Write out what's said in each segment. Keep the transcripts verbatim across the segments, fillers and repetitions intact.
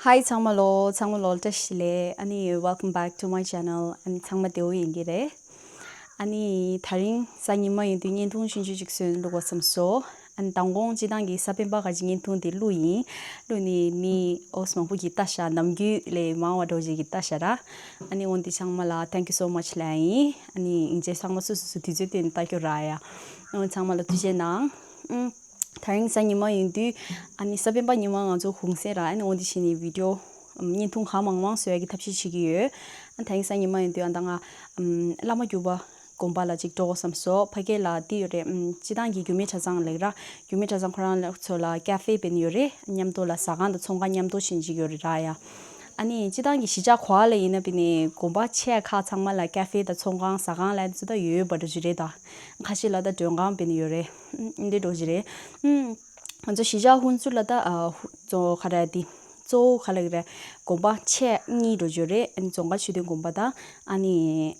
Hi ཚང་མ་ལོ། ཚང་མ་ལོ་བཀྲ་ཤིས་བདེ་ལེགས། ཨ་ནི་welcome back to my channel. ཨ་ནི་ཚང་མ་བདེ་པོ་ཡིན་གྱི་རེད། ཨ་ནི་དེ་རིང་གཟའ་ཉི་མ་ཡིན་དུས་བརྙན་ཐུང་ཆུང་ཆུང་ཅིག་བཟོས་བླུགས་པ་བསམ་སོང་། ཨ་ནི་མདང་དགོང་སྤྱི་བཏང་གི་གཟའ་སྤེན་པ་ག་ཅིག་བརྙན་ཐུང་དེ་བླུགས་ཡིན། བླུགས་ནས་མི་ཨོ་མང་པོ་གིས་ལྟ་ཤག་ནམ་རྒྱུན་ལས་མང་བ་འདྲ་བོ་ཅིག་གིས་ལྟ་ཤག་ར། ཨ་ནི་འོན་ཏེ་ཚང་མ་ལ་thank you so much ལབ་ཡིན། ཨ་ནི་ཡིན་ཚེ་ཚང་མ་སོ་སོ་སོ་དུས་ཚོད་བཏོན་ནས་ལྟ་རྒྱུ་ར་ཡ། ཨ་ཚང་མ་ལ་ཐུགས་རྗེ་གནང་། ཨུམ། དེ་རིང་གཟའ་ཉི་མ་ཡིན་དུས་ཨ་ནི་གཟའ་སྤེན་པ་ཉི་མ་ང་ཚོ་གུང་སེང་ར། ཨ་ནི་འོན་ཏེ་བྱས་ནས་བི་ཌི་ཡོ་ཨམ་བརྙན་ཐུང་གང་མང་མང་བཟོ་ཡ་གི་ཐབས་ཤེས་བྱེད་ཀྱི་ཡོད། ཨ་དེ་རིང་གཟའ་ཉི་མ་ཡིན་དུས་ཨ་ད་ང་ཨམ་བླ་མ་རྒྱུད་པ་དགོན་པ་ལ་ཅིག་འགྲོ་དགོས་བསམ་སོང་། ཕ་གི་ལ་འདི་ཡོད་རེད། ཨམ་སྤྱི་བཏང་གི་རྒྱུད་སྨད་གྲྭ་ཚང་ལབ་ཀྱི་ར། རྒྱུད་སྨད་གྲྭ་ཚང་ཁོ་རང་ཚོ་ལ་ཀ་ཧྥེ་བྱས་ནས་ཡོད་རེད། མཉམ་དུ་ལ་ཟ་ཁང་དང་ཚོང་ཁང་མཉམ་དུ་བྱས་ནས་ཅིག་ཡོད་རེད་ར་ཡ། ཨ་ནི་སྤྱི་བཏང་གི་གཞིས་ཆགས་ག་པ་ལ་ཡིན་ན་བྱས་ནས་དགོན་པ་ཆེ་ཁག་ཚང་མ་ལ་ཀ་ཧྥེ་དང་ཚོང་ཁང་ཟ་ཁང་ལ་ཚོ་ད་ཡོད་པ་འདྲ་ཅིག་རེད་ད། ཁ་ཤས་ལ་ད་མགྲོན་ཁང་བྱས་ནས་ཡོད་རེད། ཨ་འདི་འདྲ་ཅིག་རེད། ཨུམ། ང་ཚོ་གཞིས་ཆགས་ཧུན་སུར་ལ་ད་ཨ་ཧུ་གཙོ་བོ་ག་རེ་དེ། གཙོ་བོ་ག་ལབ་ཀྱི་རེད། དགོན་པ་ཆེ་གཉིས་འདྲ་ཅིག་ཡོད་རེད། ཨ་ནི་ཙོང་ཁ་ཆོས་སྡིངས་དགོན་པ་དང་ཨ་ནི་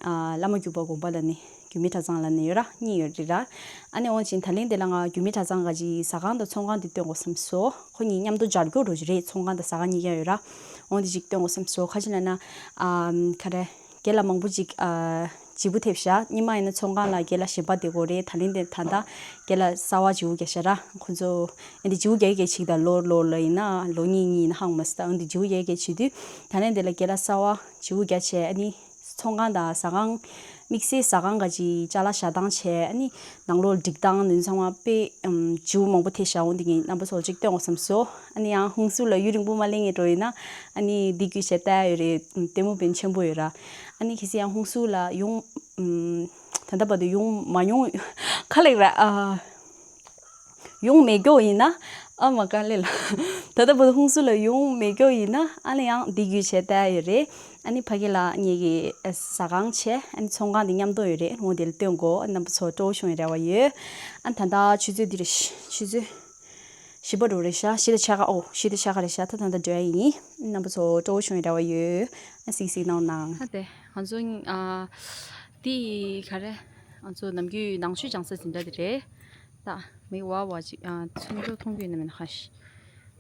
ཨ་བླ་མ་རྒྱུད་པ་དགོན་པ་ལ་ནི་རྒྱུད་སྨད་གྲྭ་ཚང་ལ་ནི་ཡོད་ར། གཉིས་ཡོད་རེད་ར། ཨ་ནི་འོན་ཅིང་ད་ལན་དེ་ལ་ང་རྒྱུད་སྨད་གྲྭ་ཚང་ག་ཅིག་ཟ་ཁང་དང་ཚོང་ཁང་དེ་སྟོན་དགོས་བསམ་སོང་། ཁོ་གཉིས་མཉམ་དུ་སྦྱར་རྒྱུ་འདྲ་ཅིག་རེད། ཚོང་ཁང་དང་ཟ་ཁང་གཉིས་ཀ་ཡོད་ར། འོན་ཏེ་ཅིག་སྟོན་དགོས་བསམ་སོང་། ག་ཅི་ལབ་ན་ཨ་ག་རེ། རྒན་ལགས་མང་པོ་ཅིག་ཨ་བརྗེ་པོ་ཐེབས་ཤག་སྔོན་མ་ཡིན་ན་ཚོང་ཁང་ལ་རྒན་ལགས་གཞན་པ་བསྡད་ཀྱི་ཡོད་རེད། ད་ལན་དེ་ད་ལྟ་རྒན་ལགས་གསར་པ་བརྗེ་པོ་རྒྱག་ཤག་ར། ཁོ་ཚོ་ཨ་འདི་བརྗེ་པོ་རྒྱག་གི་རྒྱག་ཅིག་ད་ལོ་ལོ་ལ་ཡིན་ན་ལོ་གཉིས་གཉིས་ཡིན་ན་ཧ་གོ་མ་སོང་། ད་ཨ་འདི་བརྗེ་པོ་རྒྱག་གི་རྒྱག་བྱེད་དུས་ད་ལན་དེ་ལ་རྒན་ལགས་གསར་པ་བརྗེ་པོ་རྒྱག་བྱས། ཨ་ནི་ཚོང་ཁང་དང་ཟ་ཁང་དམིགས་བསལ་ཟ་ཁང་ག་ཅིག་ཅ་ལག་བཞག་སྟངས་བྱས། ཨ་ནི་ནང་ལོགས་སྒྲིག་སྟངས་དེ་ཚང་མ་དཔེ་ཨམ་བརྗེ་པོ་མང་པོ་ཐེབས་ཤག་འོན་ཏེ་ངས་རྣམ་པ་ཚོར་ཅིག་སྟོན་དགོས་བསམ་སོང་། ཨ་ནི་ཡང་ཧུན་སུར་ལ་ཡུན་རིང་པོ་མ་སླེབས་མཁན་འདྲ་ཡིན་ན་ཨ་ནི་འདི་བརྒྱུད་བྱས་ལྟ་ཡ་ཡོད་རེད། ལྟད་མོ་དཔེ་ཆེན་པོ་ཡོད་ར། ཨ་ནི་གལ་སྲིད་ཡང་ཧུན་སུར་ལ་ཡོང་ཨམ་ད་ལྟ་བར་དུ་ཡོང་མ་མྱོང་ག་ལབ་ཀྱི་རེད། ཨ་ཡོང་མེད་ཀྱོག་ཡིན་ན། ཨ་མ་ག་ལེ་ལ། ད་ལྟ་བར་དུ་ཧུན་སུར་ལ་ཡོང་མེད་ཀྱོག་ཡིན་ན་ཨ་ནི་ཡང་འདི་བརྒྱུད་བྱས་ལྟ་ཡ་ཡོད་རེད། ཨ་ནི་ཕ་གི་ལ་ངེད་ཀྱི་ཨ་ཟ་ཁང་བྱས། ཨ་ནི་ཚོང་ཁང་དེ་མཉམ་དུ་ཡོད་རེད། འོ་དེ་ལ་སྟོན་དགོས། རྣམ་པ་ཚོ་སྤྲོ་བོ་བྱུང་བའི་རེ་བ་ཡོད། ཨ་ནི་ད་ལྟ་ཆུ་ཚོད་འདི་རེད། ཆུ་ཚོད་བཞི་པ་འགྲོ་རེད་ཤག་བཞི་དང་ཕྱེད་ཀ་ཨོ་བཞི་དང་ཕྱེད་ཀ་རེད་ཤག་ད་ད་ལྟ་འགྲོ་ཡ་ཡིན། རྣམ་པ་ཚོ་སྤྲོ་བོ་བྱུང་བའི་རེ་བ་ཡོད། ཨ་གཟིགས་གཟིགས་གནང་གནང་། ཨ་དེ་ང་ཚོ་ཨ་འདི་ག་རེ། ང་ཚོ་ནམ་རྒྱུན་ནང་ཆོས་སྦྱང་ས་འཛིན་གྲྭ་དེ་རེད། ད་མི་བ་བ་ཅིག་ཨ་ཚོན་མདོག་མཐོང་རྒྱུ་ཡིན་ན་མིན་ན་ཧ་ཤི།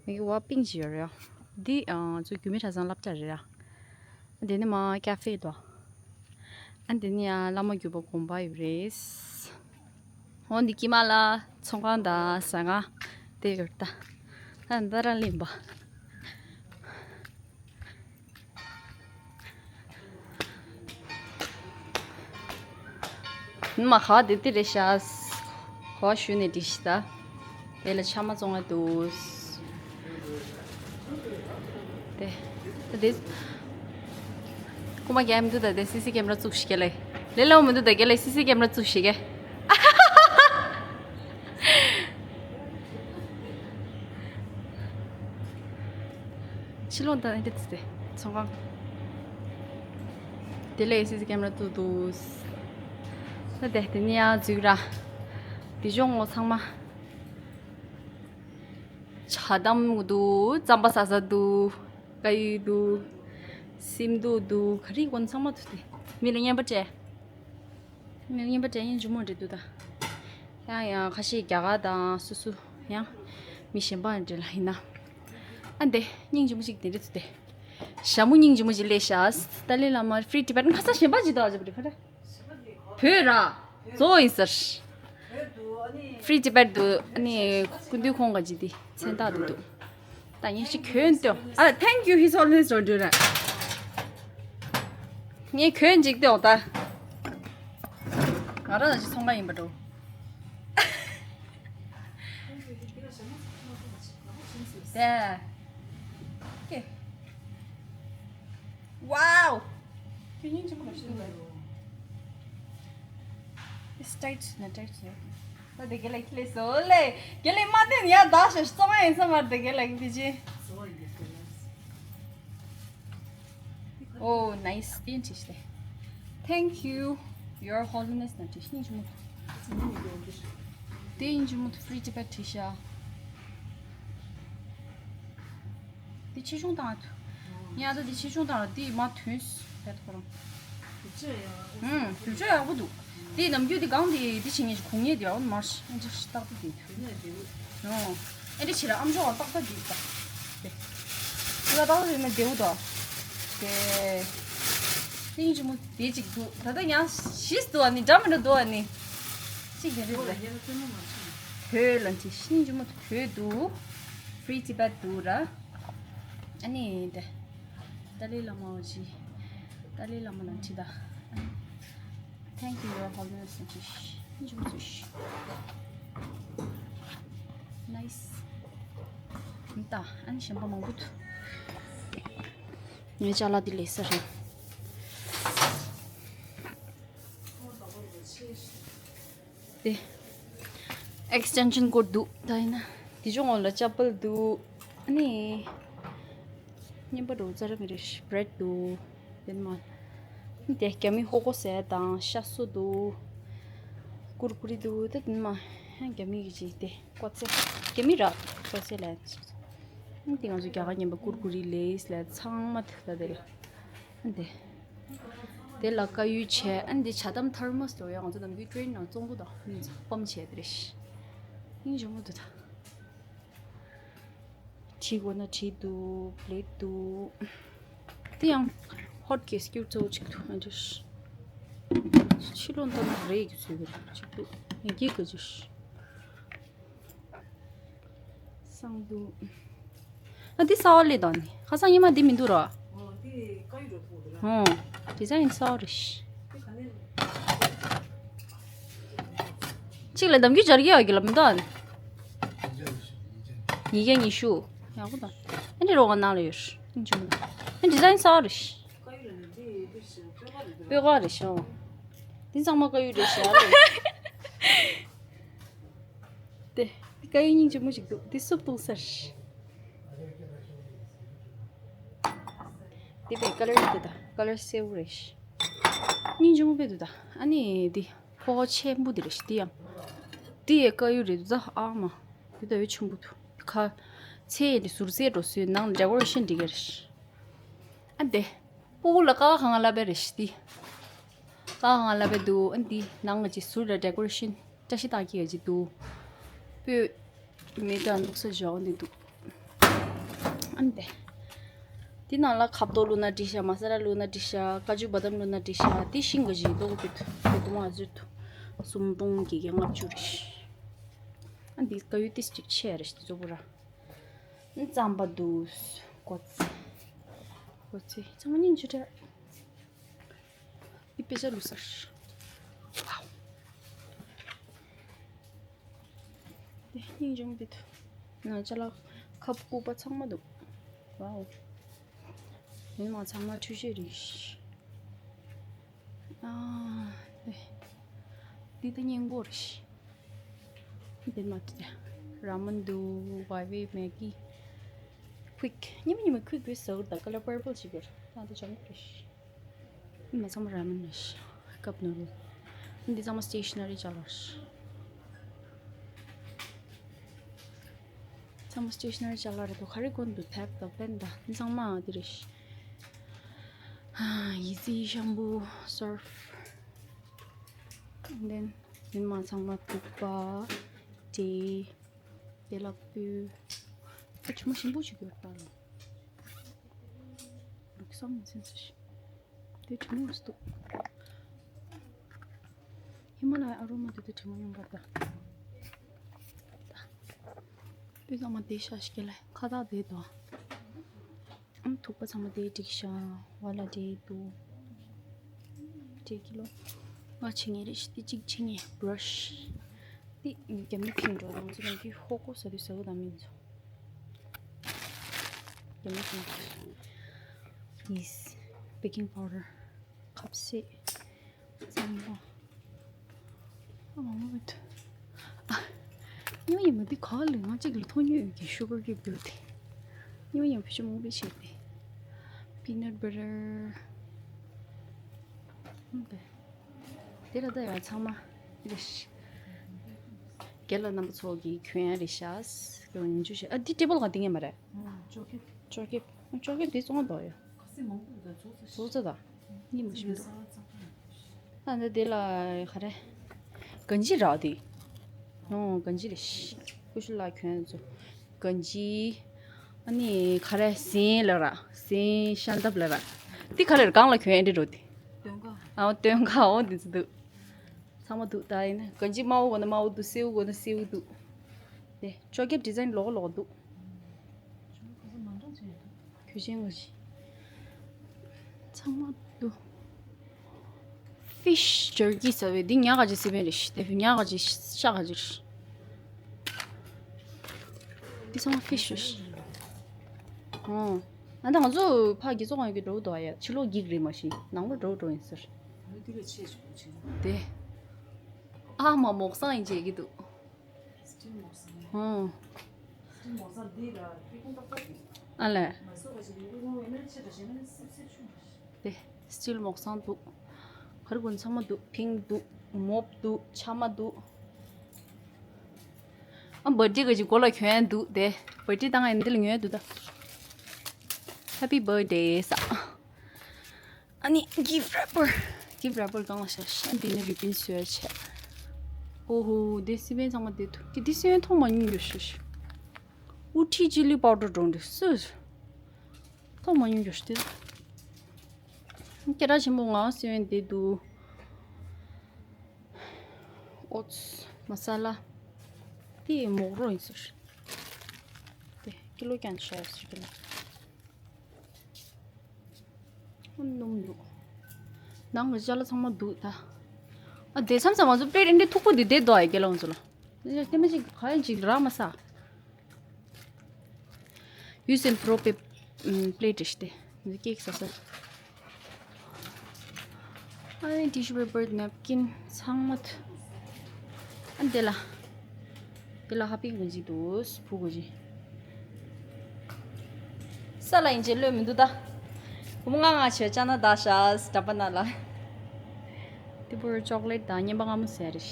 མི་བ་པིང་ཅིག་ཡོད་རེད། འདི་ཨ་ང་ཚོ་རྒྱུད་སྨད་གྲྭ་ཚང་སློབ་གྲྭ་རེད་ར། འདི་ནི་མ་ཀ་ཧྥེ་དོ། ཨ་འདི་ནི་ཡང་བླ་མ་རྒྱུད་པ་དགོན་པ་ཡོད་རེད། འོ་འདི་དཀྱིལ་མ་ལ་ཚོང་ཁང་དང་ཟ་ཁང་དེ་ཡོད་ད། ཨ་འདི་ར་གླིང་པ། ནི་མ་ག་བ་དེ་དེ་རེད་ཤག་ག་བ་ཞུ་ནས་འགྲིག་ཤི་ད། དེ་ལ་ཆ་མ་བཙོང་ང་འདུག་དེ་དེ་རྐུ་མ་རྒྱག་མི་འདུག་ད་དེ་སི་སི་ཀེམ་ར་བཙུགས་ཤིག་ག་ལེ། ལེ་ལོ་མི་འདུག་ད་ག་ལེ་སི་སི་ཀེམ་ར་བཙུགས་ཤིག་ག་ཕྱི་ལོགས་ད་འདི་དེ་ཚོང་ཁང་། དེ་ལས་སི་སི་ཀེམ་ར་བཙུགས་འདུག་ད་དེ་དེ་ནི་ཡང་འཛུལ་ར། དེ་ལྗོངས་ངོ་ཚང་མ། ཇ་དམ་འདུག་རྩམ་པ་ཟ་ས་འདུག་དཀར་ཡོལ་འདུག་སྲིན་མདོག་འདུག་ག་རེ་ཡིན་ཚང་མ་འདུག་སྟེ། མི་ལ་རྔན་པ་སྤྲད། མི་ལ་རྔན་པ་སྤྲད་ཡིན་ཇུ་མོ་འདྲ་འདུག་ད། ཡང་ཡང་ཁ་ཤས་རྒྱ་གར་དང་སོ་སོ་ཡང་མི་གཞན་པ་འདྲ་ལ་ཡིན་ན། ཨ་འདི་སྙིང་རྗེ་མོ་ཞིག་དེ་འདྲ་ཚུལ་ཏེ། ཞྭ་མོ་སྙིང་རྗེ་མོ་ཞིག་སླེབས་ཤག་ཏཱ་ལའི་བླ་མ་Free Tibet ཁ་ས་གཞན་པ་ཅིག་འདུག་ཨ་ཅག་པུ་རི་ཕ་ར། བོད་ར། གཙོ་བོ་ཡིན་ཟེར། Free Tibet འདུག་ཨ་ནི་སྐུ་མདུན་ཁོང་ག་ཅིག་དེ་མཚན་རྟགས་འདུག་འདུག་ད་ངས་ཤི་གྱོན་སྟོན། ཨ་Thank you His Holiness འགྲོ་འགྲོ་ར། ངས་གྱོན་ཅིག་སྟོན་ད། ང་རང་ལ་ཅིག་ཚོང་ཁང་ཡིན་པ་འགྲོ། དེ། ཀེ། Wow! ཁྱོད་སྙིང་རྗེ་མོ་ག་ཤེད་འདུག It's tight ན་tight ན། ད་དེ་ག་ལེ་ཁྱི་ལེ་སོ་ལེ། ག་ལེ་མ་བསྟན་ཡ་ད་ཤ་ཤ་ཙོ་མ་ཡིན་ས་མ་དེ་ག་ལེ་གི་ཅི། Oh, nice. དེ་འདྲ་ཞིག་ལེ། Thank you, Your Holiness ན་དེ་སྙིང་རྗེ་མོ། དེ་སྙིང་རྗེ་མོ། Free Tibet བྲིས་ཤག་དེ་ཆེ་ཆུང་བཏང་ཨ་ཐུ། ཉ་ད་དེ་ཆེ་ཆུང་བཏང་ལ་དེ་མ་ཐོན་སུ་ཕེད་ཁོ་རང་། ཧུམ་དུས་ཚོད་ཡག་པོ་འདུག་དེ་ནམ་རྒྱུན་དེ་གང་དེ་དེ་བྱེད་ངེས་ཀྱི་གུང་ངེས་དེ་ཡང་མར་ཨེ་འདྲ་ཞིག་ཏག་ཏག་དེ་ཐུ། ཨེ་འདྲ་བྱེད་ལ་ཨམ་ཅོག་ཏག་ཏག་དེ་ཏག་དེ། ལ་དྭགས་ལ་ཡོད་ན་བདེ་བོ་དོ། དེ། སྙིང་རྗེ་མོ་དེ་གཅིག་འདུག་ད་ལྟ་ཡང་བཞི་འདུག་ཨ་ནི་འདྲ་མི་འདྲ་འདུག་ཨ་ནི། གཅིག་དེ་རེད་ཟེར། བོད་ལ་འདི་སྙིང་རྗེ་མོ་བོད་འདུག Free Tibet འདུག་ར། ཨ་ནི་དེ། ཏཱ་ལའི་བླ་མ་འོ་ཅི། ཏཱ་ལའི་བླ་མ་ལ་འདྲི་ད། Thank you, Your Holiness. Nice. ད་ཨ་ནི་གཞན་པ་མང་པོ་འདུག་ངའི་ཅ་ལག་འདི་ལས་ས་རེད། དེ། Extension cord འདུག་ད་ཡིན་ན། དེ་ཅུང་འོག་ལ་ཅ་པལ་འདུག་ཨ་ནི། རྙིང་པ་འགྲོ་རྩ་ར་མི་རེད། Bread འདུག་དེ་མ། དེ་རྒྱ་མི་ཧོ་ཀོ་ཟས་དང་ཤ་སོ་འདུག་ཀུར་ཀུ་རི་འདུག་ད་དེ་མ། རྒྱ་མི་གི་ཅིག་དེ་ཀོ་ཚེ། རྒྱ་མི་ར་ཀོ་ཚེ་ལན། དེ་ང་ཚོ་རྒྱ་གར་ཉན་པ་ཀུར་ཀུ་རི་ལེ་སི་ལ་ཚང་མ་ཐུག་ད་དེ་རེད། དེ། དེ་ལ་དཀར་ཡོལ་བྱས། ཨ་ནི་འདི་ཇ་དམ་ཐར་མོ་སི་དེ་ཡང་ང་ཚོ་ནམ་རྒྱུན་ཀྲེན་ནང་བཙོང་གི་དང་སྤམ་བྱས་དེ་རེད། སྙིང་རྗེ་མོ་འདུག་ད། བྲིས་དགོས་ན་བྲིས་འདུག་པླེ་ཊི་འདུག་དེ་ཡང་ཧོ་ཊི་ཀེ་སི་སྐྱུར་གཙོ་བོ་གཅིག་འདུག་ཨ་འདྲ། ཕྱི་ལོགས་འདི་ན་རེད་ཀྱི་ཚུལ་གྱི་གཅིག་འདུག་ཡིན་གྱི་ག་ཅིག་བསང་འདུག་ཨ་འདི་གསར་པ་ལས་དང་ནི་ཁ་སང་ཉི་མ་འདི་མི་འདུག་ར། ཨོ། འདི་ཀ་ཡུ་ར་ཐོག་འདི་ལ། ཨོ། ཌི་ཛའིན་གསར་པ་རེད། འདི་ག་ནས། གཅིག་ལ་འདམ་རྒྱུ་སྦྱར་གྱི་ཡོད་ཀྱི་ལ་མི་འདུག་ཨ་ནི། ཉིས་བརྒྱ་ཉི་ཤུ། ཡག་པོ་དང་། ཨ་འདི་རོགས་ང་ནང་ལ་ཡོད། ཨ་འདི་ཛའིན་གསར་པ་རེད། ཀ་ཡུ་ར་ནི་འདི་འདི་ཤ་སྤོས་ཀ་རེད། སྤོས་ཀ་རེད་ཤག་འདི་ཚང་མ་ཀ་ཡུ་རེད་ཤག་དེ། དཀར་ཡོལ་སྙིང་རྗེ་མོ་ཞིག་འདུག་འདི་སུབ་བཏུང་ས་རེད། འདི་པའི་ཀ་ལར་འདི་ད་ཀ་ལར་སེར་པོ་རེད། སྙིང་རྗེ་མོ་དཔེ་འདུག་ད་ཨ་ནི་འདི་ཕོ་ཆེན་པོ་འདི་རེད། འདི་ཡང་། འདི་ཡི་དཀར་ཡོལ་རེད་འདུག་ད་ཨ་མ། འདི་ད་ཡོལ་ཆེན་པོ་འདུག་ཁ། ཚེ་ཡི་འདི་ཟུར་ཚེ་འགྲོ་སོའི་ནང་ལ་ཌེ་ཀོ་རེ་ཤན་འདི་ག་རེད། ཨ་འདི། སྤུ་གུ་ལ་ཀ་ཁ་ང་ལ་བེ་རེ་ཤི་ཏི། ཀ་ཁ་ང་ལ་བེ་འདུག་ཨ་འདི་ནང་ང་ཅི་ཟུར་ལ་ཌེ་ཀོ་རེ་ཤན་བཀྲ་ཤིས་རྟགས་ཀྱི་ཡ་ཅི་འདུག་སྤོས་མེ་ཏ་འདུག་ས་བཞག་འདི་འདུག་ཨ་འདི། འདི་ནང་ལ་ཁབ་ཏོ་བླུགས་ན་འགྲིག་ཤག་མ་ས་ལ་བླུགས་ན་འགྲིག་ཤག་ཀ་ཅུ་བ་དམ་བླུགས་ན་འགྲིག་ཤག་འདི་ཤིང་གི་ཅི་འདུག་འདི་འདུག་མ་ཟུར་དུ་སུམ་སྟོང་བརྒྱད་བརྒྱ་ལྔ་བཅུ་རེད། ཨ་འདི་ཀ་ཡུ་ཏིས་ཅིག་ཆེ་རེད་ཤི་ཏི་གཙོ་བོ་ར། རྩམ་པ་འདུག་སྒོ་ཚེ། སྒོ་ཚེ་ཚང་མ་སྙིང་རྗེ་དྲགས། འདི་དཔེ་ཆ་བླུགས་ས་རེད། ཝའོ། འདི་སྙིང་རྗེ་མོ་འདི་འདུག་ང་ཅ་ལག་ཁབ་སྐུད་པ་ཚང་མ་འདུག་ཝའོ། མི་མང་ཚང་མ་འཕྲུལ་ཆས་རེད། ཨ། འདི་འདི་ད་སྙིང་པོ་རེད། འདི་མ་འདི་ར་མན་འདུག་ཝའི་ཝའི་མེ་གི། ཁུའིག་ཉི་མ་ཉི་མ་ཁུའིག་བེ་ཟ་གི་རེད། ད་ཀ་ལར་པར་པལ་ཞིག་ཡོད་རེད། ད་འདི་ཅང་རེད། འདི་མ་ཚང་མ་ར་མན་རེད། ཀབ་ནུ་ཌལ། འདི་ཚང་མ་སི་ཊེ་ཤ་ན་རི་ཅ་ལག་རེད། ཚང་མ་སི་ཊེ་ཤ་ན་རི་ཅ་ལག་རེད་འདུག་ག་རེ་དགོས་འདུག་ཐེབ་དང་པེན་དང་འདི་ཚང་མ་འདི་རེད། ཡི་ཙི་ཤམ་པུ་སརཕ། And then མི་མང་ཚང་མ་ཐུག་པ། ཏེ། དེ་ལ་སྤོས། ཨ་ཆུ་མོ་ཞིམ་པོ་ཞིག་ཡོད་པ་ལ། ལུག་སམ་མི་སེམས་ཞིག་དེ་དྲི་མོ་འདུག་ཧི་མ་ལ་ཡའི་ཨ་རོ་མ་དེ་དེ་དྲི་མོ་ཡོང་བར་ད། དཔེ་ཚང་མ་དེ་ཤ་ཞིག་ལ་ཁ་བཏགས་དེ་དང་། ཨམ་ཐུག་པ་ཚང་མ་དེ་འགྲིག་ཤག་ཝ་ལ་དེ་འདུག་དེ་ཀི་ལོ། ང་ཆེ་ངེ་རེ་ཞིག་དེ་གཅིག་ཆེ་ངེ་བྷ་ར་ཤི། དེ་རྒྱ་མི་ཕིང་འགྲོ་དང་ཚོ་དང་དེ་ཧོ་ཀོ་ཟ་དུས་ཟ་གི་དང་མིན་ཚོ། རྒྱ་མི་ཕིང་འགྲོ། ཡིས། བེ་ཀིང་པའུ་ཌར། ཁབ་སེ། རྩམ་པ། ཨ་མ་མ་བུད། ཨ། ཉོ་ཡི་མ་དེ་ག་ལ་ང་གཅིག་ལ་ཐོ་ཉོ་ཡོད་ཀྱི་ཤུ་གར་ཀྱི་བུད་དེ། ཉོ་ཡི་བུ་ཆུ་མོ་བི་ཆེ་དེ། པི་ནཊ་བ་ཊར། ཨ་དེ། དེ་ལ་ད་ཡ་ཚང་མ་རེད། རྒན་ལགས་རྣམ་པ་ཚོ་གི་གྱོན་ཡ་རེད་ཤག་ཉན་ཅུ་ཤག་ཨ་འདི་ཊེ་བལ་ག་འདི་ངས་མ་རེད། ཅོ་ཀེབ། ཅོ་ཀེབ། ཅོ་ཀེབ་འདི་བཙོང་དོ་ཡོད། ཟུག་ཚ་དང་། གཉིད་མ་ཤིན་ཏུ། ཨ་འདི་དེ་ལ་ག་རེ། གན་ཇི་རག་དེ། ཨོ་གན་ཇི་རེད། ཀུ་ཤུ་ལ་གྱོན་ཚོ། གན་ཇི། ཨ་ནི་ག་རེ་ཟིན་ལ་ར། ཟིན་ཤམ་ཐབས་ལ་ར། འདི་ག་ལེར་གང་ལ་གྱོན་ཨེ་འདྲ་འགྲོ་དེ། སྟོན་ཁ། ཨའོ་སྟོན་ཁ་འོ་འདི་ཚོ་འདུག་ཚང་མ་འདུག་ད་ཡིན་ན་གང་ཅི་དམར་པོ་དགོས་ན་དམར་པོ་འདུག་སེར་པོ་དགོས་ན་སེར་པོ་འདུག་དེ་ཅོ་ཀེ་ཌི་ཛའིན་ལོག་ལོག་འདུག་གོས་ཆེན་གོས་ཆེན། ཚང་མ་འདུག་ཕིཤ་ཇར་ཀི་ཟེར་བའི་འདི་ཉག་ག་ཅིག་སི་པན་རེད་ཤི། དེ་ཉག་ག་ཅིག་ཤ་ག་ཅིག་རེད། འདི་ཚང་མ་ཕིཤ་རེད་ཤི། ཨོ། ཨ་ད་ང་ཚོ་ཕ་གི་ཚོ་གང་ཡོད་ཀྱི་འགྲོ་འདུག་ཡ། ཕྱི་ལོགས་འགྱིག་རེད་མ་ཤི། ནང་ལོགས་འགྲོ་འགྲོ་ཡིན་ཟེར། དེ། ཨ་མ་མོག་སང་ཡིན་བྱེད་ཀྱི་འདུག་ཧུང་། ཨ་ལས། དེ་སི་ཊིལ་མོག་སང་འདུག་ག་རེ་དགོས་ཚང་མ་འདུག་ཕིང་འདུག་མོབ་འདུག་ཆ་མ་འདུག་ཨ་བར་ཐི་ཌེ་ག་ཅིག་མགོ་ལ་གྱོན་འདུག་དེ་བར་ཐི་ཌེ་བཏང་ཡ་འདི་ལ་ཉོས་འདུག་ད། Happy birthday ས། ཨ་ནི་གིཕ་རེ་པར། གིཕ་རེ་པར་གང་ལ་ཤ་ཤ་འདི་ནི་རི་བིན་བཟོས་བྱས། ཨོ་ཧོ། དེ་སི་པན་ཚང་མ་དེ་ཐུག་གི་དེ་སི་པན་ཐོག་མ་ཉུང་རྒྱུ་ཤ་ཤ། ཨུ་ཁྲི་ཅི་ལི་པའུ་ཌར་འགྲོ་འདི་སུ། ཐོག་མ་ཉུང་རྒྱུ་ཤ་དེ། སྐད་གྲགས་ཆེན་པོ་ང་སི་པན་དེ་འདུག་ཨོ་ཙི་མ་ས་ལ། དེ་མོག་རོ་ཡིན་ཟེར། དེ་ཀི་ལོ་ཀྱང་ཤ་ཟེར་གི་ལ། སྣུམ་འདུག་ནང་གི་ཅ་ལག་ཚང་མ་འདུག་ད། ཨ་དེ་མཚམས་མཚམས་ང་ཚོ་པླེ་ཊི་འདི་མཐུག་པོ་འདི་བསྡད་འདུག་ཨ་རྒན་ལགས་ང་ཚོ་ལ། ཡ་ལྟད་མོ་ཅིག་ག་ཡིན་ཅིག་རག་མ་ས། ཡུས་ཨེན་པྲོ་པེ་པླེ་ཊི་ཞིག་སྟེ། འདི་ཀེག་ཟ་ས། ཨ་ནི་ཊི་ཤུ་པེ་པར་ནེབ་ཀིན་ཚང་མ་ཐུ། ཨ་འདི་ལ། འདི་ལ་ཧ་པི་གོ་ཅིག་འདུག་བུ་གོ་ཅིག་ས་ལ་ཡིན་ཅེས་བློས་མི་འདུག་ད། བུ་མོ་ང་ང་བྱས་ཅ་ན་ད་ཤ་སི་ད་པ་ན་ལ། ཏི་པུར་ཅོག་ལེཊ་དང་རྔན་པ་མངར་མོ་ཟེར་རེད།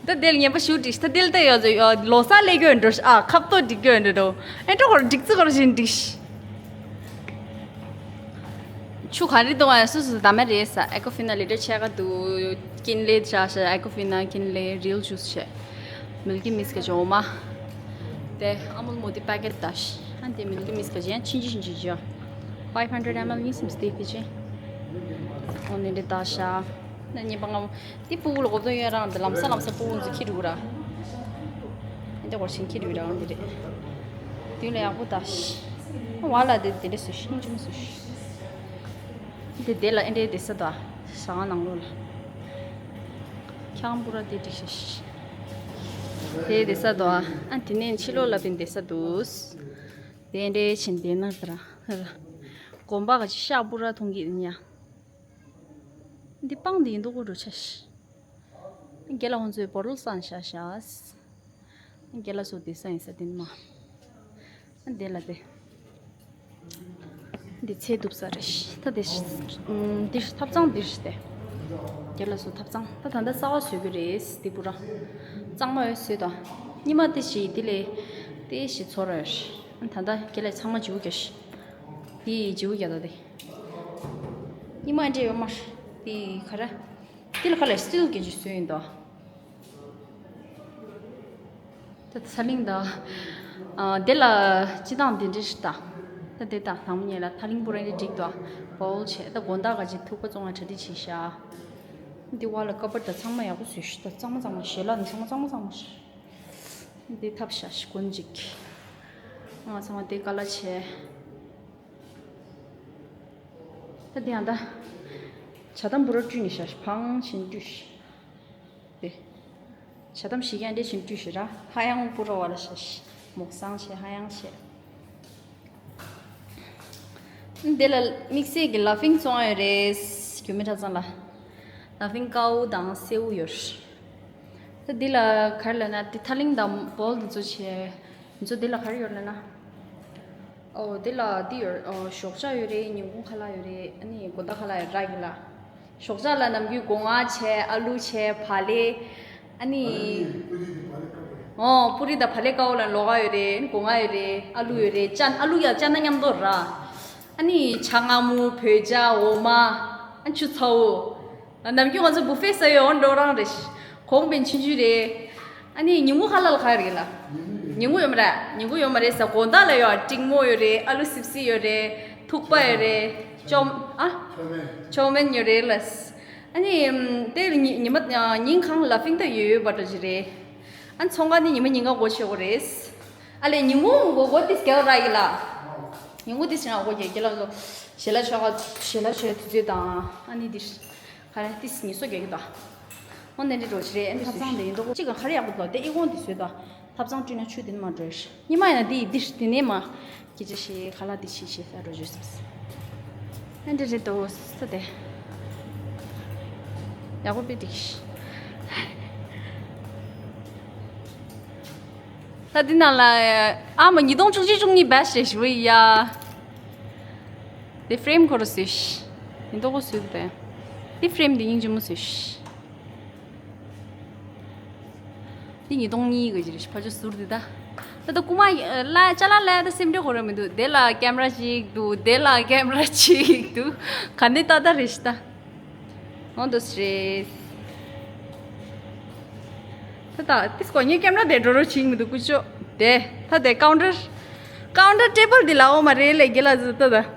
ད་དེ་ལ་རྔན་པ་ཞུ་འགྲིག་ད་དེ་ལ་ད་ཡོད་ཡོད་ལོ་གསར་ལས་གྱོན་འགྲོ་ཨ་ཁབ་ཏོ་འགྲིག་གྱོན་འགྲོ་འགྲོ་ཨེ་འགྲོ་གོ་འགྲིག་ཙི་གོ་བཞིན་འགྲིག་ཆུ་ག་རེ་འདུག་ཨ་སུ་སུ་ད་མ་རེད་ས་ཨེ་ཀོ་ཕི་ན་ལི་ཊར་ཕྱེད་ཀ་འདུག་ཀིན་ལེ་བྱ་ཤ་ཨེ་ཀོ་ཕི་ན་ཀིན་ལེ་རིལ་ཇུས་བྱས། མིལ་ཀི་མིས་ཀ་ཅོ་མ། དེ་ཨ་མུལ་མོ་དི་པ་ཀེ་ཊི་དང་། ཨ་དེ་མིལ་ཀི་མིས་ཀ་ཅན་ཆིན་ཅི་ཆིན་ཅི་ཅོ། ཕའིབ་ཧན་ཌྲེཌ་ཨེམ་ཨེལ་ཡིན་སམ་སྟེ་ཕི་ཅི། ཨོ་ནི་འདི་ད་ཤ། ན་ཉི་པ་ང་དེ་ཕྲུ་གུ་ལ་གོ་བརྡ་ཡོད་རང་དེ་ལམ་ས་ལམ་ས་ཕྲུ་གུ་ཚོ་ཁྱི་རུ་ར། འདི་གོར་ཤིང་ཁྱི་རུ་ར་འདི་རེད། དུས་ལ་ཡག་པོ་ད་ཤ། ཝ་ལ་དེ་དེ་འདྲས་སུ་ཤིང་ཅུང་སུ་ཤ། དེ་དེ་ལ་ཨེ་འདྲའི་བསྡད་ས་དང་ཟ་ཁང་ནང་ལོགས་ལ། ཁྱང་པུ་ར་དེ་འགྲིག་ཤག་ཤག་དེ་བསྡད་ས་དོ་ཨ། ཨ་དེ་ནས་ཕྱི་ལོགས་ལ་བིན་བསྡད་ས་འདུག་དེ་འདྲའི་ཕྱིན་བསྡད་ན་ཟེར་ཨ། དགོན་པ་ག་ཅིག་ཤག་པུ་ར་མཐོང་གི་ཡིན་ཡ། འདི་སྤང་འདི་ཡིན་མདོག་ཁ་འགྲོ་ཆ་ཤག་རྒན་ལགས་ཁོང་ཚོའི་བོ་རོལ་སང་ཤག་ཤག་རྒན་ལགས་སུ་དེ་ས་ཡིན་ས་དེ་མ། དེ་ལ་དེ། འདི་ཚེ་གཏུབ་ས་རེད། ད་དེ། འདི་ཐབ་ཚང་འདི་རེད་དེ། རྒན་ལགས་སུ་ཐབ་ཚང་ད་ད་ལྟ་གསར་པ་བཟོ་གི་རེད་འདི་པུ་ར། གཙང་མ་ཡོད་བཟོས་དང་། སྙི་མ་དེ་ཞིག་དེ་ལས། དེ་ཞིག་ཚོར་རེད། ད་ལྟ་རྒན་ལགས་ཚང་མ་བྱིའུ་རྒྱག་ཤག་དེ་བྱིའུ་རྒྱག་ད་དེ། སྙི་མ་འདྲེ་ཡོད་མ་རེད། དེ་ག་རེ། དེ་ལ་ཁ་ལ་སི་ཊིལ་གྱི་ཅིག་བཟོས་ཡིན་དོ། ད་ཚ་གླིང་དང་། ཨ་དེ་ལ་སྤྱི་བཏང་དེ་འདྲ་ཞིག་ད། ད་དེ་ད་དང་མོ་ཉལ་ལ་ཐ་གླིང་པོ་ར་འདི་འགྲིག་དོ། བོལ་བྱས་ད་དགོང་དག་ག་ཅིག་ཐུག་པ་བཙོང་བ་གྲ་སྒྲིག་བྱས་ཤག་འདི་བ་ལ་ཀ་པར་ད་ཚང་མ་ཡག་པོ་བཟོས་ཤག་ད་གཙང་མ་གཙང་མ་ཞལ་ལག་འདི་ཚང་མ་གཙང་མ་གཙང་མ་ཞིག་འདི་ཐབས་ཤག་ཤིག་གོན་ཅིག་ང་ཚང་མ་དེ་ཀ་ལ་བྱས། ད་དེ་ཡང་ད། ཇ་དམ་བུ་ར་བཀྲུས་ནས་ཤག་ཤིག་བང་ཆེན་བཀྲུས་ཤག་དེ། ཇ་དམ་ཞིག་ཡང་འདྲེ་བཞིན་བཀྲུས་ཤག་ར་ཧ་ཡང་བུ་ར་བ་ལ་ཤག་ཤིག་མོག་སང་བྱས་ཧ་ཡང་བྱས། འདི་ལ་དམིགས་བསལ་གྱི་ལ་ཕིང་བཙོང་ཡོད་རེད། རྒྱུ་མི་གྲྭ་ཚང་ལ། ལ་ཕིང་དཀར་པོ་དང་སེར་པོ་ཡོད་རེད། ད་འདི་ལ་ག་རེ་ལབ་ན་འདི་ཐ་གླིང་དང་བོལ་འདི་ཚོ་བྱས། འདི་ཚོ་འདི་ལ་ག་རེ་ཡོད་ལབ་ན། ཨོ་འདི་ལ་འདི་ཡོད་རེད། ཨོ་ཞོགས་ཇ་ཡོད་རེད། ཉིན་གུང་ཁ་ལག་ཡོད་རེད། ཨ་ནི་དགོང་དག་ཁ་ལག་ཡོད་ར་གི་ལ། ཞོགས་ཇ་ལ་ནམ་རྒྱུན་སྒོ་ང་བྱས་ཨ་ལུ་བྱས་བག་ལེབ། ཨ་ནི། ཨོ་པུ་རི་དང་བག་ལེབ་དཀར་པོ་ལ་ལོག་ག་ཡོད་རེད། ཨ་ནི་སྒོ་ང་ཡོད་རེད། ཨ་ལུ་ཡོད་རེད། ཅ་ཨ་ལུ་ཡ་ཅ་ན་མཉམ་དུ་ར། ཨ་ནི་ཇ་མངར་མོ་བོད་ཇ་འོ་མ། ཨ་ཆུ་ཚ་བོ། ནམ་རྒྱུན་ང་ཚོ་བུ་ཕེ་ཟ་ཡོད་འོ་འགྲོ་རང་རེད། གོང་བན་ཆུང་ཆུང་རེད། ཨ་ནི་ཉིན་གུང་ཁ་ལག་ལ་ག་རེ་རེད་ལ། ཉིན་གུང་ཡོད་མ་རེད། ཉིན་གུང་ཡོད་མ་རེད་ཟེར། དགོང་དག་ལ་ཡོད། ཀྲིང་མོ་ཡོད་རེད། ཨ་ལུ་སིབ་སི་ཡོད་རེད། ཐུག་པ་ཡོད་རེད། ཅོམ་ཨ། ཅོ་མེན་ཡོད་རེད་ལ། ཨ་ནི་དེ་ཉི་ཉི་མ་ཉིན་གང་ལ་ཕིང་ཏ་ཡོད་ཡོད་པ་འདྲ་ཅིག་རེད། ཨ་ནི་ཚོང་ཁང་ནི་ཉི་མ་ཉིན་གང་སྒོ་ཕྱེ་དགོས་རེད། ཨ་ལས་ཉིན་གུང་སྒོ་སྒོ་ཏིས་རྒྱག་ར་ཡིན་ལ། ཉིན་གུང་ཏིས་ཡང་སྒོ་རྒྱག་གི་ལ། ཞལ་ལག་མཆོད་ཁ་ཞལ་ལག་མཆོད་དུས་ཚོད་དང་ཨ་ནི་འདིར། ག་རེ་ཏིས་ཉི་གསོ་རྒྱག་གི་དང་། འོ་ནན་འདྲི་འགྲོ་ཆི་རེད། ཨ་ནི་ཐབ་ཚང་དེ་ཡིན་མདོག་གཅིག་ག་ག་རེ་ཡག་པོ་འདུག་དེ་ཨི་ཁོང་དེ་བཟོས་དང་། ཐབ་ཚང་བསྐྲུན་ན་ཆུ་དེ་ནི་མ་འགྲོ་ཤི། ཉི་མ་ཡིན་ན་དེ་ཡི་འདིར་དེ་ནས་མ། སྐད་ཆ་བཤད་ཁ་ལག་དེ་ཕྱིས་བཤད་ས་འགྲོ་བརྗོད་སོང་། ཨ་འདྲི་རེད་དོ་ས་དེ། ཡག་པོ་དཔེ་འགྲིག་ཤི། ད་འདི་ནང་ལ་ཨ་མ་ཉིས་སྟོང་བཅུ་གཅིག་བཅུ་གཉིས་བེ་ཤི་རེད་ཞུ་ཡ། དེ་ཧྥི་རེམ་ཁོ་ར་བཟོས་ཤི། ཡིན་མདོག་གོ་བཟོས་དེ། དེ་ཧྥི་རེམ་དེ་སྙིང་རྗེ་མོ་བཟོས་ཤི། དེ་ཉིས་སྟོང་གཉིས་གི་ཅི་རེད་ཤི། ཕ་ཆོ་ཟུར་དེ་ད། ད་ད་རྐུ་མ་ལ་ཅ་ལག་ལ་ད་སེམས་ཁྲལ་ཁོ་ར་མི་འདུག་དེ་ལ་ཀེམ་ར་ཅིག་འདུག་དེ་ལ་ཀེམ་ར་ཅིག་འདུག་ག་འདི་ཏག་ཏག་རེད་ཤི་ད། འོ་འདུག་སེ་རེད། ད་ད་ཏིས་གོ་ངའི་ཀེམ་ར་དེ་འགྲོ་རོགས་བྱེད་ཀྱི་མི་འདུག་ཀུ་ཅོ། དེ་ད་དེ་ཀའུན་ཊར། ཀའུན་ཊར་ཊེ་བལ་འདི་ལ་འོ་མ་རེད་ལས་དགེ་ལ་ཟི་ད་ད།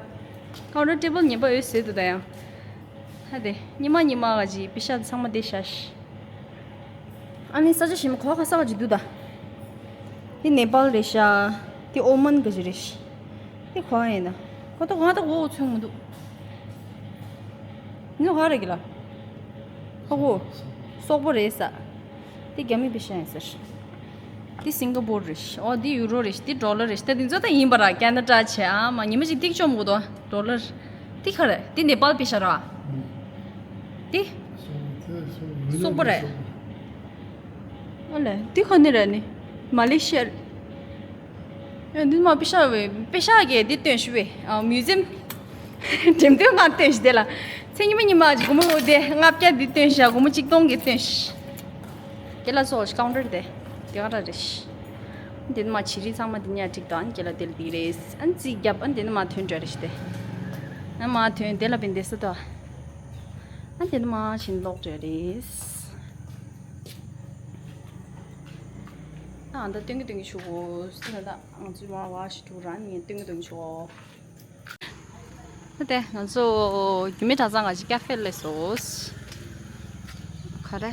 ཀའུན་ཊར་ཊེ་བལ་ངན་པ་འོད་ཟེར་འདུག་ད་ཡང་། ད་དེ་ཉི་མ་ཉི་མ་ག་ཅིག་པེ་ཤ་ཚང་མ་དེ་བཞག་ཤི། ཨ་ནི་ས་ཆ་ཞིམ་གོ་ཁ་ས་ག་ཅིག་འདུག་ད། དེ་ནེ་པཱལ་རེད་ཤག་དེ་ཨོ་མན་ག་ཅིག་རེད་ཤག་དེ་གོ་ཡིན་ན། ཁོ་ད་གོ་ད་གོ་ཚོད་མི་འདུག་ངོ་ག་རེད་གི་ལ། ཧ་གོ། སོག་པོ་རེད་ས། དེ་རྒྱ་མི་པེ་ཤ་ཡིན་ཟེར། དེ་སིང་ག་པོར་རེད་ཤག་ཨོ་དེ་ཡུ་རོ་རེད་ཤག་དེ་ཌོ་ལར་རེད་ཤག་ད་དེ་ཚོ་ད་ཡིན་པ་ར། ཀེ་ན་ཌ་བྱས་ཨ་མ་ཉི་མ་ཅིག་ཏིག་བཅོམ་དགོས་དོ་ཌོ་ལར། དེ་ག་རེད། དེ་ནེ་པཱལ་པེ་ཤ་ར། དེ། སོག་པོ་རེད། ཨ་ལས་འདི་ག་ནས་རེད་ནི། མ་ལེ་ཤི་ཡ་རེད། ཨ་འདི་མ་པེ་ཤ་བས་པེ་ཤ་གས་འདི་སྟོན་ཞུ་བས། ཨ་མིའུ་ཛི་ཡམ། འགྲེམས་སྟོན་ཁང་སྟོན་ཞུ་དེ་ལ། ཚེ་ཉི་མ་ཉི་མ་སྒོར་མོ་དེ་ལྔ་བརྒྱ་འདི་སྟོན་ཞུ། སྒོར་མོ་གཅིག་སྟོང་གི་སྟོན་ཞུ། དེ་ལ་སོགས་ཀའུན་ཊར་དེ། དེ་ག་ར་རེད། འདི་མ་བྱི་རིལ་ཚང་མ་འདི་ཉག་ཁྲིག་དང་ཁྱེད་ལ་དེ་ལ་འདི་རེད། ཨ་རྩིས་རྒྱབ་ཨ་འདི་ནི་མ་ཐོན་འདྲ་རེད་ཤི་དེ། ཨ་མ་ཐོན་དེ་ལ་བན་དེ་ས་དོ། ཨ་དེ་ནི་མ་ཕྱིན་ལོག་འདྲ་རེད། ཨ་ད་སྟོན་གི་སྟོན་གི་ཆུ་གོ་སི་ན་ད་ང་ཚོའི་མ་བ་ཞི་ཐུག་རང་ཉིད་སྟོན་གི་སྟོན་གི་ཆུ་གོ། ཨ་དེ་ང་ཚོ་རྒྱུད་སྨད་གྲྭ་ཚང་ག་ཅིག་ཀ་ཕེ་ལས་སོ། ག་རེ།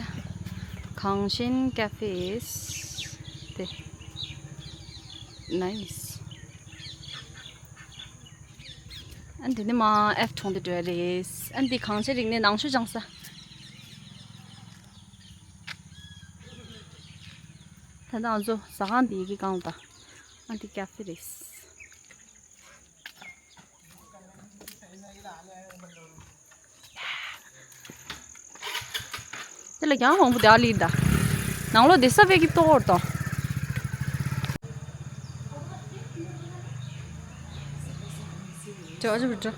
གངས་ཅན་ཀ་ཕེ་དེ། ནའིས། ཨ་འདི་ནི་མ་ཨེབ་གྲོང་དེ་འགྲོ་ཡ་རེད། ཨ་འདི་གངས་ཅན་རིག་གནས་ནང་ཆོས་སྦྱང་ས། ད་ལྟ་ང་ཚོ་ཟ་ཁང་འདི་གི་སྒང་ལ། ཨ་འདི་ཀ་ཕེ་རེད། དེ་ལ་ཡང་མང་པོ་དེ་ཨ་ལི་ད། ནང་ལོགས་དེ་ས་བེ་གི་ཏོག་ཏོ། ཅོ་ཅོ་ཅོ།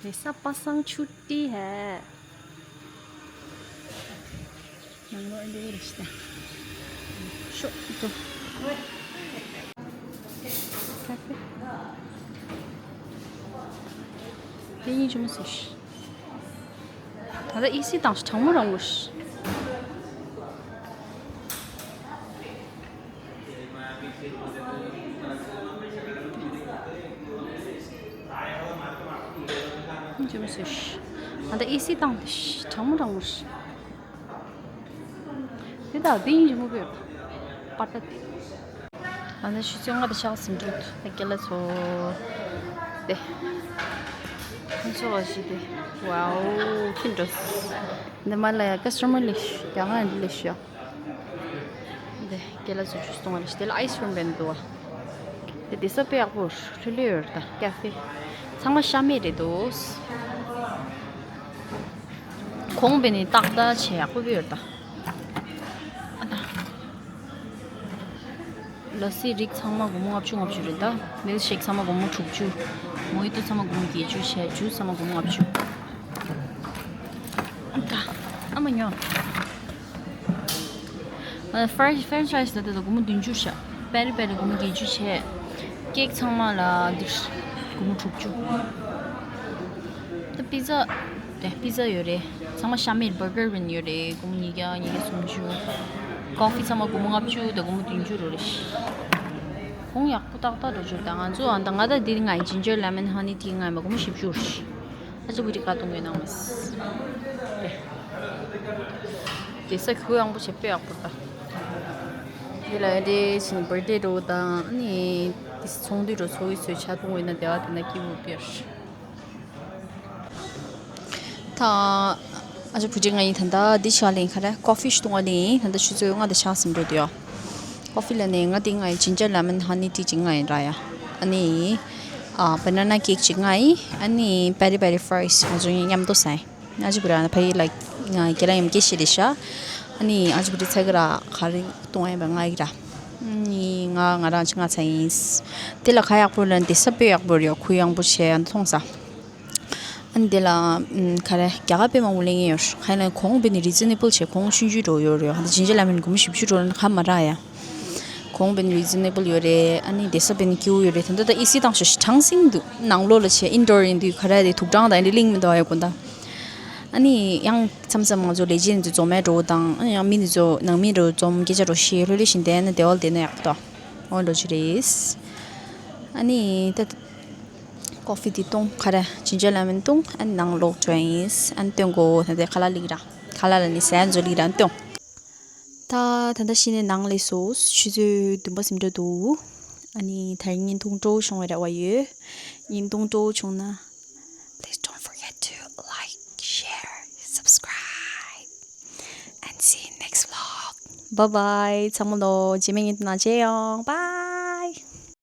དེ་ས་པ་སང་ཆུ་ཏི་ཧེ། ནང་ལོགས་འདི་རེད་ཤི་ད། ཤོག་ཏུ། ཁ་ཕེ། དེ་ཡིན་ཅུང་སི་ཤི། ད་ལྟ་ཨི་སི་དང་ཤི་གྲང་མོ་རང་མོ་ཤི། ཅི་མི་ཤེས། ང་ད་ཨེ་སི་བཏང་སྟེ་གྲང་མོ་གྲང་མོ་རེད། དེ་དག་དེ་ཡིན་གྱི་མོ་བོད་པ་ཏ་དེ། ང་ད་ཤི་ཚོད་ང་ད་ཤག་ཟིན་འགྲོ་ད་སྐྱེ་ལ་ཚོ། དེ། ཁོང་ཚོ་བ་ཞིག་དེ། ཝའོ་ཁྱི་འགྲོ། འདི་མ་ལ་ཡ་ཀ་སི་ཊ་མར་ལས་ཤི་ཡ་ང་འདི་ལས་ཤི་ཡ། འདི་སྐྱེ་ལ་ཚོ་ཇུས་གཏོང་བ་ལ་ཞི་དེ་ལ་ཨའི་སི་རུམ་བས་འདུག་བ། དེ་དེ་ས་དཔེ་ཡག་པོ་ལྷོད་ལྷོད་ཡོད་རེད་ད་ཀ་ཧྥེ། ཚང་མ་ཤ་མེད་རེད་འདུག་གོང་བས་ནི་ཏག་ཏག་བྱས་ཡག་པོ་ཡོད་རེད་ད། ཨ་ད། ལ་སི་རིགས་ཚང་མ་སྒོར་མོ་ལྔ་བཅུ་ལྔ་བཅུ་རེད་ད། མིལ་ཤེག་ཚང་མ་སྒོར་མོ་དྲུག་ཅུ། མོ་ཧི་ཏོ་ཚང་མ་སྒོར་མོ་བརྒྱད་ཅུ་བྱས། ཇུས་ཚང་མ་སྒོར་མོ་ལྔ་བཅུ། ཨ་ད། ཨ་མ་ཉོ། ཨ། ཧྥ་རན་ཧྥ་རན་ཆའི་ཛི་ད་ལྟ་སྒོར་མོ་བདུན་ཅུ་བཞག་པེ་རི་པེ་རི་སྒོར་མོ་བརྒྱད་ཅུ་བྱས། ཀེག་ཚང་མ་ལ་འདིར་སྒོར་མོ་དྲུག་ཅུ། ད་པི་ཛ་ དེ་པི་ཛ་ཡོད་རེད། ཚང་མ་ཤ་མེད། བར་གར་ཝན་ཡོད་རེད། སྒོར་མོ་ཉིས་བརྒྱ། ཉིས་བརྒྱ་སུམ་ཅུ། ཀོ་ཕི་ཚང་མ་སྒོར་མོ་ལྔ་བཅུ་དང་སྒོར་མོ་བདུན་ཅུ་རེད། གོང་ཡག་པོ་ཏག་ཏག་འགྲོ་བཅུག་ད་ང་ཚོ་ཨ་ད་ང་ད་འདི་ང་ཡི་ཇིན་ཇར་ལེ་མོན་ཧ་ནི་ཏི་ང་ཡི་མ་སྒོར་མོ་བཞི་བཅུ་རེད། ཨ་ཅག་བུ་རི་ཀ་གཏོང་གི་ནང་མ་སི། དེ་ས་ཁུ་ཡང་པོ་བྱེད་པོ་ཡག་པོ་ད། དེ་ལ་དེ་ཕྱིན་བར་ཐི་ཌེ་འགྲོ་དང་ཨ་ནི་དེ་ཚོང་འདུས་འགྲོ་ཚོགས་ཡིག་ཚོས་ཆ་གཏོང་དགོས་ན་དེ་བ་དེ་ན་སྐྱིད་པོ་པེར། ད་ཨ་ཅག་བུ་ཅིག་ང་ཡིན། ད་ལྟ་འདི་ཆ་ལེན་ཁ་ར་ཀོ་ཕི་ཞིག་བཏུང་བ་ལེན་ཡིན། ད་ལྟ་ཆུ་ཚོད་ལྔ་དང་ཕྱེད་ཙམ་འགྲོ་དུས་ཡ། ཀོ་ཕི་ལ་ནས་ང་དེ་ང་ཡི་ཇིན་ཇར་ལེ་མོན་ཧ་ནི་ཏི་ཅིག་ང་ཡིན་ར་ཡ། ཨ་ནི་ཨ་བ་ན་ན་ཀེག་ཅིག་ང་ཡིན། ཨ་ནི་པེ་རི་པེ་རི་ཕ་རའི་སི་ང་ཚོ་མཉམ་དུ་ཟ་ཡིན། ཨ་ཅག་བུ་ར་ཕ་ཡི་ལ་ང་རྒྱ་ལ་ཡང་སྐད་ཤེས་རེད་ཤག་ཨ་ནི་ཨ་ཅག་བུ་རི་ཚ་གི་ར་ག་རེ་བཏུང་ཡིན་པ་ང་ཡི་ར། ཨ་ནི་ང་ང་རང་ཅིག་ང་ཚ་ཡིན། དེ་ལ་ཁ་ཡག་པོ་ལ་འདི་ས་དཔེ་ཡག་པོ་རེད། ཁུ་ཡང་པོ་བྱས་ཨ་མཐོང་ས། ཨ་ནི་དེ་ལ་ཨམ་ག་རེ་རྒྱ་གར་དཔེ་མང་པོ་ལེན་ཡོད། ག་ཡིན་ན་གོང་དཔེ་ནི་རི་ཛི་ནེ་བལ་བྱས། གོང་ཆུང་ཆུང་འགྲོ་ཡོད་རེད། ཨ་ནི་ཇིན་ཇར་ལེ་མོན་སྒོར་མོ་བཞི་བཅུ་འགྲོ་ན་ཁ་མ་རག་ཡ། གོང་དཔེ་ནི་རི་ཛི་ནེ་བལ་ཡོད་རེད། ཨ་ནི་དེ་ས་དཔེ་ནི་སྐྱིད་པོ་ཡོད་རེད། ད་ལྟ་ད་ཨེ་སི་དང་ཞོ་ཞིག་གྲང་སིང་འདུག་ནང་ལོགས་ལ་བྱས་ཨིན་ཌོར་ཡིན་དུས་ག་རེ་དེ་དུག་སྦྲང་དང་ཨ་ནི་གླིང་མི་འདུག་ཡ་དགོན་ད། ཨ་ནི་ཡང་མཚམས་མཚམས་ང་ཚོ་ལས་བྱེད་འདི་ཚོ་འཛོམས་མེད་འགྲོ་དང་ཨ་ནི་ཡང་མི་འདི་ཚོ་ནང་མི་འགྲོ་འཛོམས་སྐད་ཆ་འགྲོ་ཤེས་ལྷོད་ལྷོད་བཞིན་དེ་ནི་དེ་བ་དེ་ནི་ཡག་པོ་འདུག་འོ་འགྲོ་ཅི་རེད། ཨ་ནི་ད། ཀོ་ཕི་འདི་བཏུང་། ག་རེ་ཇིན་ཇར་ལེ་མོན་བཏུང་། ཨ་ནི་ནང་ལོག་འགྲོ་ཡིན། ཨ་ནི་སྟོན་གོ་ད་ལྟ་ཁ་ལག་ལིག་ར། ཁ་ལག་ལ་ནི་ཟས་འཛོ་ལིག་ར་བཏུང་། ད་ད་ལྟ་ཕྱི་ནས་ནང་ལས་སོ་ཆུ་ཚོད་བདུན་པ་ཟིན་འགྲོ་འདུག་ཨ་ནི་ད་རིང་བརྙན་ཐུང་སྤྲོ་བོ་བྱུང་བའི་རེ་བ་ཡོད། བརྙན་ཐུང་སྤྲོ་བོ་བྱུང་ན། Please don't forget to like, share, subscribe, and see you next vlog. Bye bye. ཚང་མ་ལོ་རྗེས་མའི་བརྙན་ཐུང་ནང་མཇལ་ཡོང་། Bye.